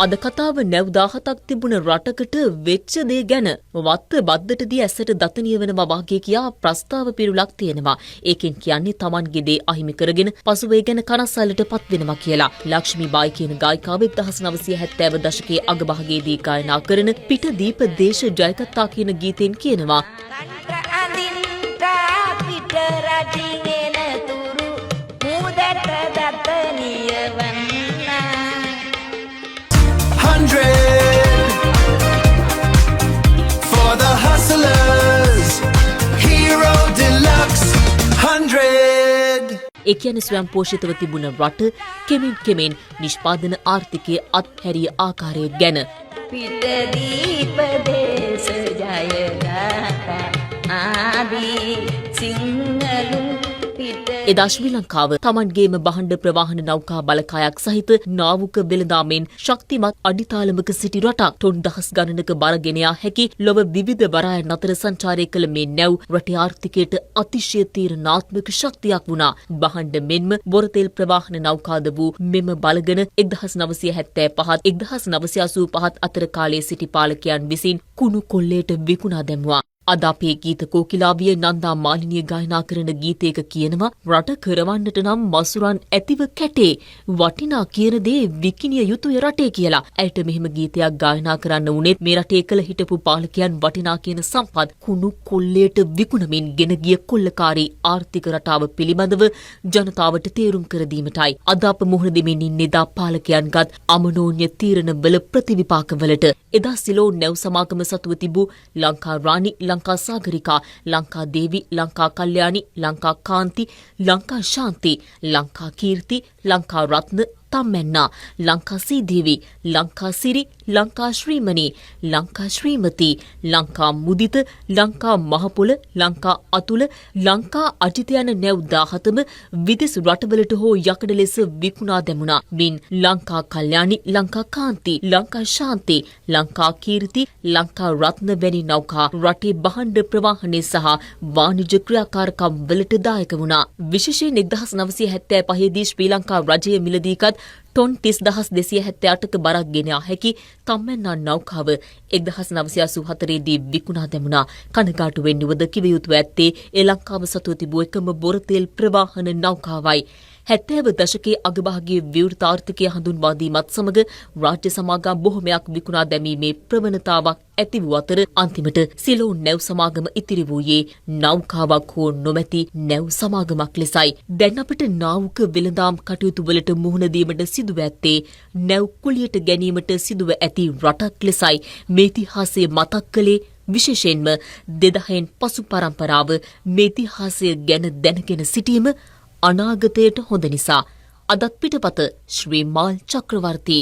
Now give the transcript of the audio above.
අද කතාව නැව් 17ක් තිබුණ රටකට වෙච්ච දේ ගැන. වත්ත බද්දටදී ඇසට දතනිය වෙනවා වාගේ කියා ප්‍රස්තාව පිරුලක් තියෙනවා. ඒකෙන් කියන්නේ තමන්ගේ දේ අහිමි කරගෙන පසුව ඒ ගැන කනස්සල්ලට පත් වෙනවා කියලා. ලක්ෂ්මී බායි කියන ගායිකාව 1970 දශකයේ අගභාගයේදී ගායනා කරන පිට දීප දේශ ජයගත්තා කියන ගීතයෙන් කියනවා. අඳින්ට පිට රටින් එන තුරු මූදට දත නියවන්නා. 100 for the hustlers. Hero Deluxe 100. ඒ කියන්නේ ස්වයං පෝෂිතව තිබුණ රට කෙමෙන් කෙමෙන් නිෂ්පාදන ආර්ථිකයේ අත්හැරිය ආකාරය ගැන. පිට දීප දේශ ජයගත්තා ආදී සිංහලුන් පිට. එදා ශ්‍රී ලංකාව තමන්ගේම භාණ්ඩ ප්‍රවාහන නෞකා බලකායක් සහිත නාවුක වෙළඳාමෙන් ශක්තිමත් අඩිතාලමක සිටි රටක්. ටොන් දහස් ගණනක බර ගෙන යා හැකි ලොව විවිධ වරායන් අතර සංචාරය කළ මේ නැව් රටේ ආර්ථිකයට අතිශය තීරණාත්මක ශක්තියක් වුණා. භාණ්ඩ මෙන්ම බොරතෙල් ප්‍රවාහන නෞකාද වූ මෙම බලගන 1975ත් 1985ත් අතර කාලයේ සිටි පාලකයන් විසින් කුණු කොල්ලයට විකුණා දැමුවා. අද අපේ ගීත කෝකිලාවිය නන්දා මාලිනිය ගායනා කරන ගීතයක කියනවා, රට කරවන්නට නම් මසුරන් ඇතිව කැටේ වටිනා කියන දේ විකිණිය යුතුය රටේ කියලා. ඇයට මෙහෙම ගීතයක් ගායනා කරන්න වුණෙත් මේ රටේ කළ හිටපු පාලකයන් වටිනා කියන සම්පත් කුණු කොල්ලයට විකුණමින් ගෙන ගිය කොල්ලකාරී ආර්ථික රටාව පිළිබඳව ජනතාවට තේරුම් කර දීමටයි. අද අප මුහුණ දෙමින් ඉන්නේ එදා පාලකයන් ගත් අමනෝන්‍ය තීරණවල ප්‍රතිවිපාකවලට. එදා සිලෝන් නැව් සමාගම සතුව තිබූ ලංකා රාණි, ලංකා සාගරිකා, ලංකා දේවි, ලංකා කල්යාණි, ලංකා කාන්ති, ලංකා ශාන්ති, ලංකා කීර්ති, ලංකා රත්න, තම්මැන්නා, ලංකා සීදේවි, ලංකා සිරි, ලංකා ශ්‍රීමණි, ලංකා ශ්‍රීමති, ලංකා මුදිත, ලංකා මහපොළ, ලංකා අතුල, ලංකා අජිත යන නැව් 17ම විදෙස් රටවලට හෝ යකඩ ලෙස විකුණා දැමුණා. මින් ලංකා කල්යාණි, ලංකා කාන්ති, ලංකා ශාන්ති, ලංකා කීර්ති, ලංකා රත්න වැනි නෞකා රටේ භාණ්ඩ ප්‍රවාහනය සහ වාණිජ ක්‍රියාකාරකම් වලට දායක වුණා. විශේෂයෙන් 1975 දී ශ්‍රී ලංකා රජය මිලදීගත් ටොන් 30,278ක බරක් ගෙන යා හැකි තම්මැන්නා නෞකාව 1984 දී විකුණා දැමුණා. කනගාටුවෙන් නුවද කිව යුතුව ඇත්තේ ඒ ලංකාව සතුව තිබූ එකම බොරතෙල් ප්‍රවාහන නෞකාවයි. 70 දශකයේ අගභාගයේ විවෘත ආර්ථිකය හඳුන්වා දීමත් සමග රාජ්‍ය සමාගම් බොහොමයක් විකුණා දැමීමේ ප්‍රවණතාවක් ඇති වූ අතර අන්තිමට සිලෝන් නැව් සමාගම ඉතිරි වූයේ නෞකාවක් හෝ නොමැති නැව් සමාගමක් ලෙසයි. දැන් අපට නාවුක වෙළඳාම් කටයුතු වලට මුහුණ දීමට සිදුව ඇත්තේ නැව් කුලියට ගැනීමට සිදුව ඇති රටක් ලෙසයි. මේ ඉතිහාසය මතක් කළේ විශේෂයෙන්ම 2000න් පසු පරම්පරාව මේ ඉතිහාසය ගැන දැනගෙන සිටීම අනාගතයට හොඳ නිසා. අදත් පිටපත ශ්‍රී මාල් චක්‍රවර්ති.